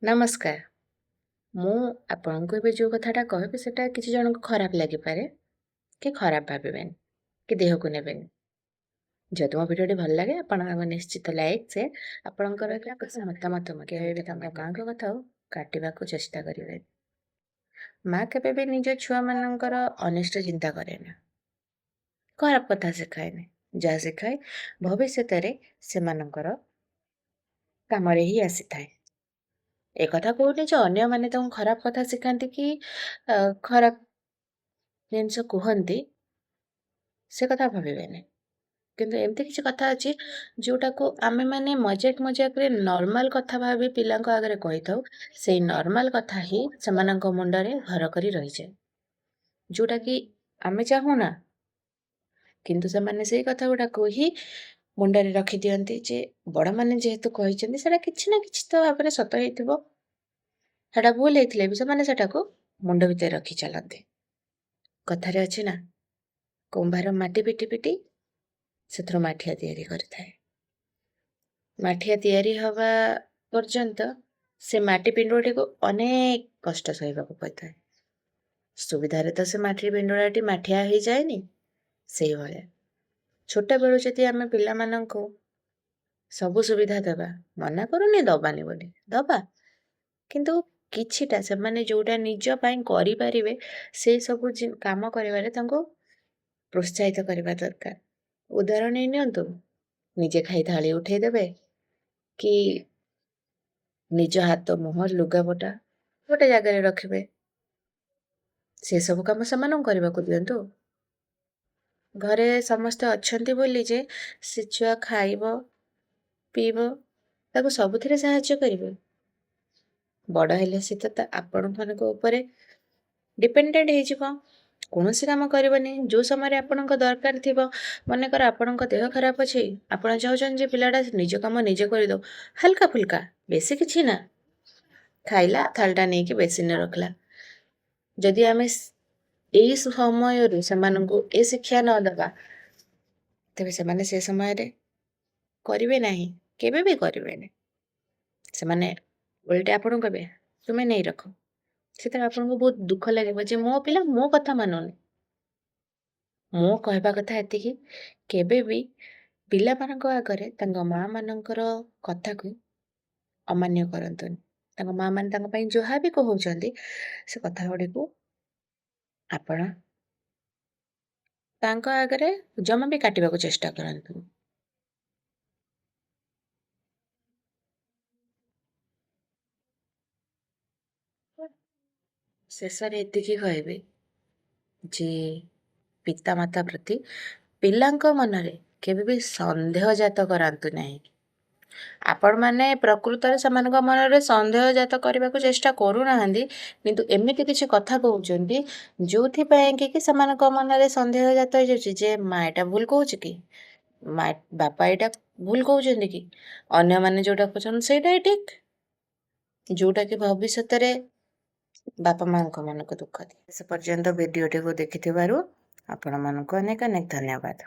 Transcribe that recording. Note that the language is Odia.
ନମସ୍କାର। ମୁଁ ଆପଣଙ୍କୁ ଏବେ ଯେଉଁ କଥାଟା କହିବି ସେଟା କିଛି ଜଣଙ୍କୁ ଖରାପ ଲାଗିପାରେ, କି ଖରାପ ଭାବିବେନି, କି ଦେହକୁ ନେବେନି। ଯଦି ମୋ ଭିଡ଼ିଓଟି ଭଲ ଲାଗେ ଆପଣ ନିଶ୍ଚିତ ଲାଇକ୍, ସେୟାର, ଆପଣଙ୍କର ମତାମତ କେବେ ବି ତାଙ୍କ ମାଆଙ୍କ କଥାକୁ କାଟିବାକୁ ଚେଷ୍ଟା କରିବେନି। ମା କେବେ ବି ନିଜ ଛୁଆମାନଙ୍କର ଅନିଷ୍ଟ ଚିନ୍ତା କରେନି, ଖରାପ କଥା ଶିଖାଏନି। ଯାହା ଶିଖାଏ ଭବିଷ୍ୟତରେ ସେମାନଙ୍କର କାମରେ ହିଁ ଆସିଥାଏ। ଏକଥା କହୁନି ଯେ ଅନ୍ୟମାନେ ତାଙ୍କୁ ଖରାପ କଥା ଶିଖାନ୍ତି କି ଖରାପ ଜିନିଷ କୁହନ୍ତି, ସେ କଥା ଭାବିବେନି। କିନ୍ତୁ ଏମିତି କିଛି କଥା ଅଛି ଯେଉଁଟାକୁ ଆମେମାନେ ମଜାକ ମଜାକରେ ନର୍ମାଲ କଥା ଭାବି ପିଲାଙ୍କ ଆଗରେ କହିଥାଉ, ସେଇ ନର୍ମାଲ କଥା ହିଁ ସେମାନଙ୍କ ମୁଣ୍ଡରେ ଘର କରି ରହିଯାଏ, ଯେଉଁଟାକି ଆମେ ଚାହୁଁନା, କିନ୍ତୁ ସେମାନେ ସେଇ କଥା ଗୁଡ଼ାକୁ ହିଁ ମୁଣ୍ଡରେ ରଖିଦିଅନ୍ତି ଯେ ବଡ଼ମାନେ ଯେହେତୁ କହିଛନ୍ତି ସେଇଟା କିଛି ନା କିଛି ତ ଭାବରେ ସତ ହେଇଥିବ। ସେଇଟା ଭୁଲ ହେଇଥିଲେ ବି ସେମାନେ ସେଟାକୁ ମୁଣ୍ଡ ଭିତରେ ରଖି ଚାଲନ୍ତି। କଥାରେ ଅଛି ନା, କୁମ୍ଭାର ମାଟି ପିଟି ପିଟି ସେଥିରୁ ମାଠିଆ ତିଆରି କରିଥାଏ। ମାଠିଆ ତିଆରି ହେବା ପର୍ଯ୍ୟନ୍ତ ସେ ମାଟି ପିଣ୍ଡୁଳାଟିକୁ ଅନେକ କଷ୍ଟ ସହିବାକୁ ପଡ଼ିଥାଏ। ସୁବିଧାରେ ତ ସେ ମାଟି ପିଣ୍ଡୁଳାଟି ମାଠିଆ ହେଇଯାଏନି। ସେଇଭଳିଆ ଛୋଟବେଳୁ ଯଦି ଆମେ ପିଲାମାନଙ୍କୁ ସବୁ ସୁବିଧା ଦେବା, ମନା କରୁନି ଦେବାନି ବୋଲି, ଦେବା, କିନ୍ତୁ କିଛିଟା ସେମାନେ ଯେଉଁଟା ନିଜ ପାଇଁ କରିପାରିବେ ସେଇ ସବୁ କାମ କରିବାରେ ତାଙ୍କୁ ପ୍ରୋତ୍ସାହିତ କରିବା ଦରକାର। ଉଦାହରଣ ହିଁ ନିଅନ୍ତୁ, ନିଜେ ଖାଇ ଥାଳି ଉଠେଇଦେବେ କି ନିଜ ହାତ ମୁହଁ ଲୁଗାପଟା ଗୋଟେ ଜାଗାରେ ରଖିବେ, ସେସବୁ କାମ ସେମାନଙ୍କୁ କରିବାକୁ ଦିଅନ୍ତୁ। ଘରେ ସମସ୍ତେ ଅଛନ୍ତି ବୋଲି ଯେ ସେ ଛୁଆ ଖାଇବ ପିଇବ, ତାକୁ ସବୁଥିରେ ସାହାଯ୍ୟ କରିବେ। ବଡ଼ ହେଲେ ସେ ତ ଆପଣମାନଙ୍କ ଉପରେ ଡିପେଣ୍ଡେଣ୍ଟ ହେଇଯିବ, କୌଣସି କାମ କରିବନି। ଯେଉଁ ସମୟରେ ଆପଣଙ୍କ ଦରକାର ଥିବ, ମନେକର ଆପଣଙ୍କ ଦେହ ଖରାପ ଅଛି, ଆପଣ ଚାହୁଁଛନ୍ତି ଯେ ପିଲାଟା ନିଜ କାମ ନିଜେ କରିଦେଉ, ହାଲକା ଫୁଲକା, ବେଶୀ କିଛି ନା, ଖାଇଲା ଥାଳିଟା ନେଇକି ବେସିନରେ ରଖିଲା। ଯଦି ଆମେ ଏଇ ସମୟରୁ ସେମାନଙ୍କୁ ଏ ଶିକ୍ଷା ନ ଦେବା, ତେବେ ସେମାନେ ସେ ସମୟରେ କରିବେ ନାହିଁ, କେବେ ବି କରିବେନି। ସେମାନେ ଓଲଟି ଆପଣଙ୍କୁ କହିବେ ତୁମେ ନେଇ ରଖ। ସେଥିରେ ଆପଣଙ୍କୁ ବହୁତ ଦୁଃଖ ଲାଗିବ ଯେ ମୋ ପିଲା ମୋ କଥା ମାନୁନି। ମୋ କହିବା କଥା ଏତିକି, କେବେ ବି ପିଲାମାନଙ୍କ ଆଗରେ ତାଙ୍କ ମାଆମାନଙ୍କର କଥାକୁ ଅମାନ୍ୟ କରନ୍ତୁନି। ତାଙ୍କ ମାଆମାନେ ତାଙ୍କ ପାଇଁ ଯାହା ବି କହୁଛନ୍ତି ସେ କଥା ଗୁଡ଼ିକୁ ଆପଣ ତାଙ୍କ ଆଗରେ ଜମା ବି କାଟିବାକୁ ଚେଷ୍ଟା କରନ୍ତୁନି। ଶେଷରେ ଏତିକି କହିବି ଯେ ପିତାମାତା ପ୍ରତି ପିଲାଙ୍କ ମନରେ କେବେ ବି ସନ୍ଦେହ ଜାତ କରାନ୍ତୁ ନାହିଁ। ଆପଣମାନେ ପ୍ରକୃତରେ ସେମାନଙ୍କ ମନରେ ସନ୍ଦେହ ଜାତ କରିବାକୁ ଚେଷ୍ଟା କରୁନାହାନ୍ତି, କିନ୍ତୁ ଏମିତି କିଛି କଥା କହୁଛନ୍ତି ଯେଉଁଥିପାଇଁ କି ସେମାନଙ୍କ ମନରେ ସନ୍ଦେହ ଜାତ ହେଇଯାଉଛି ଯେ ମା ଏଇଟା ଭୁଲ କହୁଛି କି, ମା ବାପା ଏଇଟା ଭୁଲ କହୁଛନ୍ତି କି, ଅନ୍ୟମାନେ ଯେଉଁଟା କହୁଛନ୍ତି ସେଇଟା ହିଁ ଠିକ୍, ଯେଉଁଟାକି ଭବିଷ୍ୟତରେ ବାପା ମାଆଙ୍କ ମନକୁ ଦୁଃଖ ଦିଏ। ସେ ପର୍ଯ୍ୟନ୍ତ ଭିଡ଼ିଓଟିକୁ ଦେଖିଥିବାରୁ ଆପଣମାନଙ୍କୁ ଅନେକ ଅନେକ ଧନ୍ୟବାଦ।